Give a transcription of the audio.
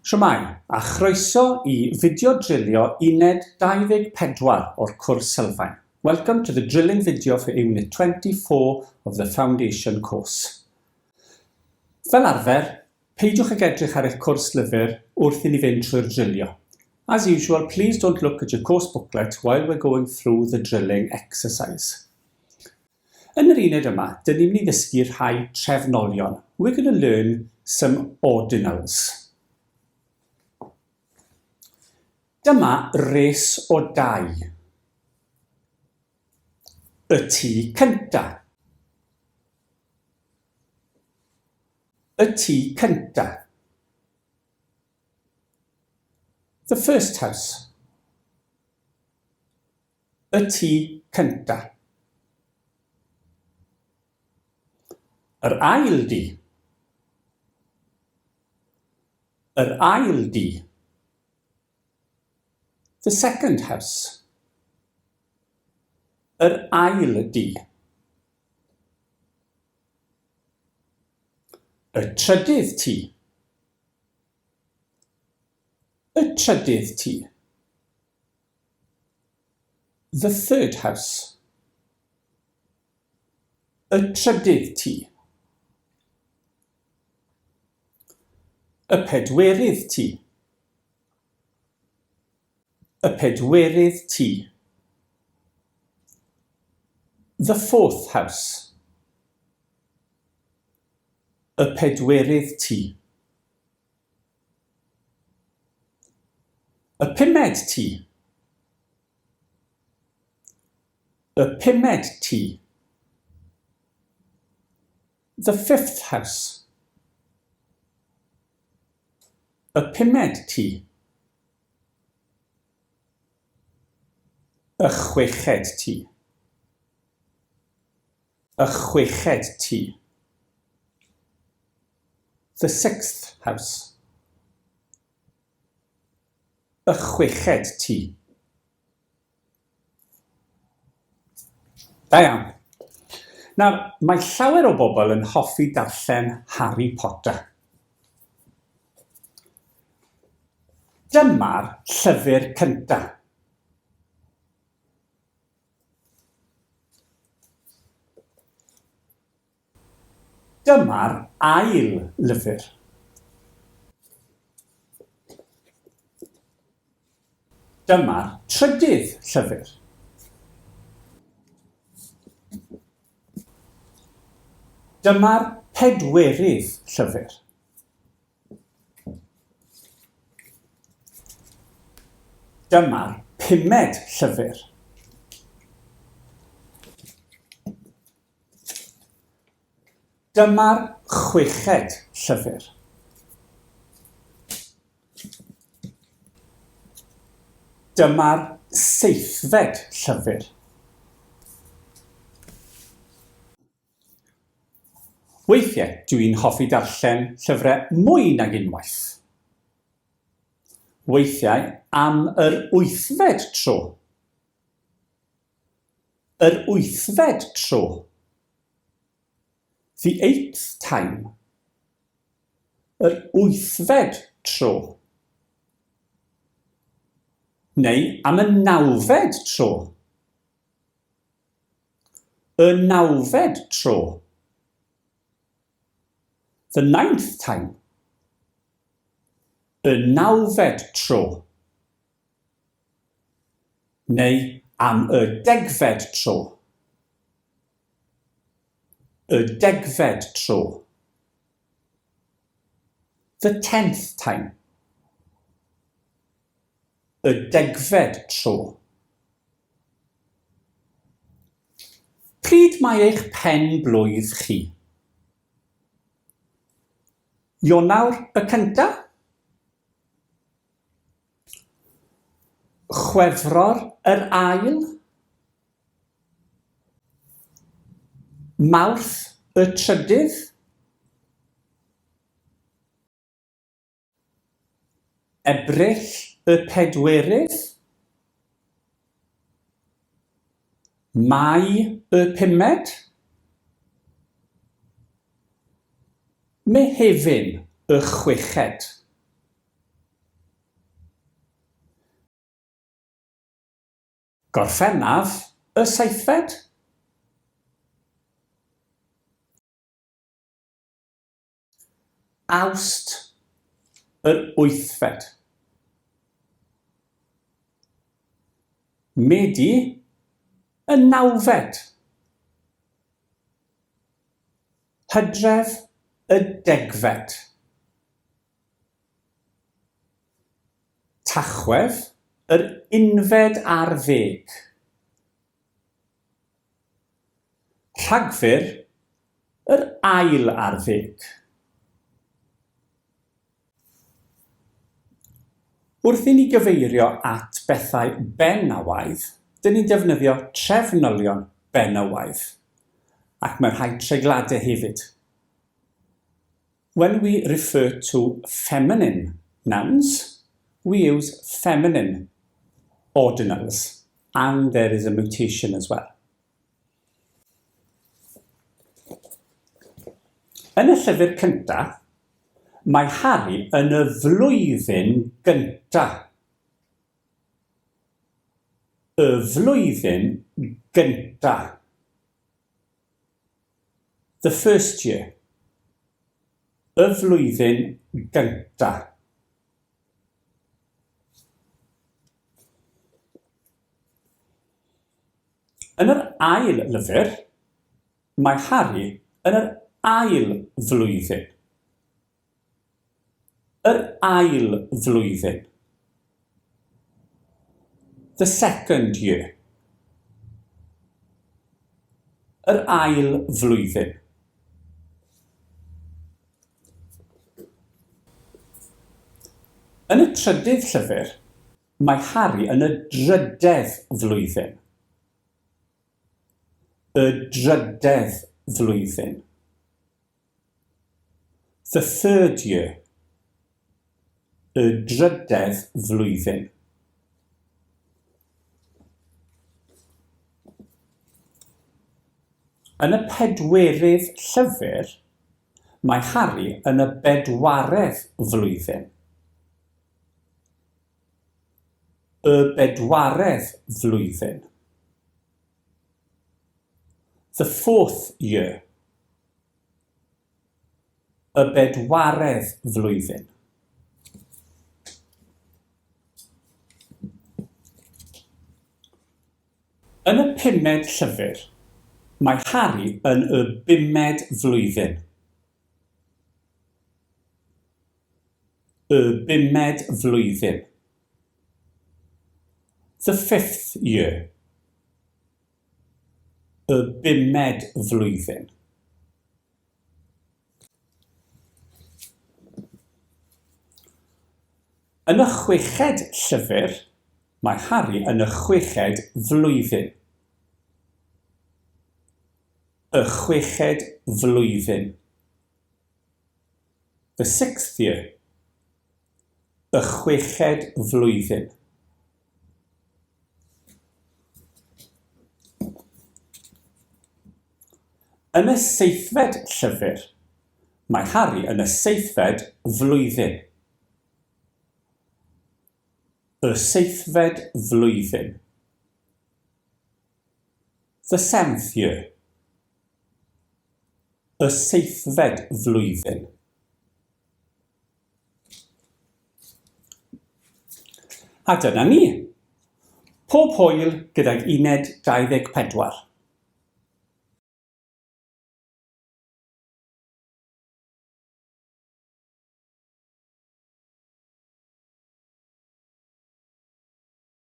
Shwmae, a chroeso i fideo drilio uned 24 o'r cwrs sylfaen. Welcome to the drilling video for unit 24 of the foundation course. Fel arfer, peidiwch ag edrych ar eich cwrs lyfr wrth i ni fynd trwy'r drilio. As usual, please don't look at your course booklet while we're going through the drilling exercise. Yn yr uned yma, dyn ni'n mynd i ddysgu rhai trefnolion. We're going to learn some ordinals. Dyma res o dai. Y tŷ cynta. Y tŷ cynta. The first house. Y tŷ cynta. Yr ail dŷ. Yr ail dŷ. The second house. Yr ail dŷ. Y trydydd tŷ. Y trydydd tŷ. The third house. Y trydydd tŷ. Y pedwerydd tŷ. Y pedwerydd tŷ. The fourth house. Y pedwerydd tŷ. Y pumed tŷ. Y pumed tŷ. The fifth house. Y pumed tŷ. Y chweched tŷ. Y chweched tŷ. The sixth house. Y chweched tŷ. Da iawn. Nawr, mae llawer o bobl yn hoffi darllen Harry Potter. Dyma'r llyfr cyntaf. Dyma'r ail lyfr. Dyma'r trydydd llyfr. Dyma'r pedwerydd llyfr. Dyma'r pumed llyfr. Dyma'r chweched llyfr. Dyma'r seithfed llyfr. Weithiau dw i'n hoffi darllen llyfrau mwy nag unwaith. Weithiau am yr wythfed tro. Yr wythfed tro. The eighth time. Yr wythfed tro. Neu am y nawfed tro. Y nawfed tro. The ninth time. Y nawfed tro. Neu am y degfed tro. Y degfed tro. The tenth time. Y degfed tro. Pryd mae eich pen blwydd chi? Ionawr y cyntaf? Chwefror yr ail? Mawrth y trydydd? Ebrill y pedwerydd? Mai y pumed? Mehefin y chweched? Gorffennaf y seithfed. Awst yr wythfed. Medi y nawfed. Hydref y degfed. Tachwedd yr unfed ar ddeg. Rhagfyr yr ail ar ddeg. Wrth i ni gyfeirio at bethau benywaidd, dyn ni'n defnyddio trefnolion benywaidd, ac mae rhai treigladau hefyd. When we refer to feminine nouns, we use feminine ordinals, and there is a mutation as well. Yn y llyfr cyntaf, mae Harry yn y flwyddyn gyntaf. Y flwyddyn gyntaf. The first year. Y flwyddyn gynta. Yn yr ail lyfr, mae Harry yn yr ail flwyddyn. Yr ail flwyddyn. The second year. Yr ail flwyddyn. Yn y trydydd llyfr, mae Harry yn y drydedd flwyddyn. Y drydedd flwyddyn. The third year. Y drydedd flwyddyn. Yn y pedwerydd llyfr, mae Harry yn y bedwaredd flwyddyn. Y bedwaredd flwyddyn. The fourth year. Y bedwaredd flwyddyn. Yn y pumed llyfr, mae Harry yn y bumed flwyddyn. Y bumed flwyddyn. The fifth year. Y bumed flwyddyn. Yn y chweched llyfr, mae Harry yn y chweched flwyddyn. Y chweched flwyddyn. The sixth year. Y chweched flwyddyn. Yn y seithfed llyfr, mae Harry yn y seithfed flwyddyn. Y seithfed flwyddyn. The seventh year. Y seithfed flwyddyn. A dyna ni! Pob hwyl gydag Uned 24.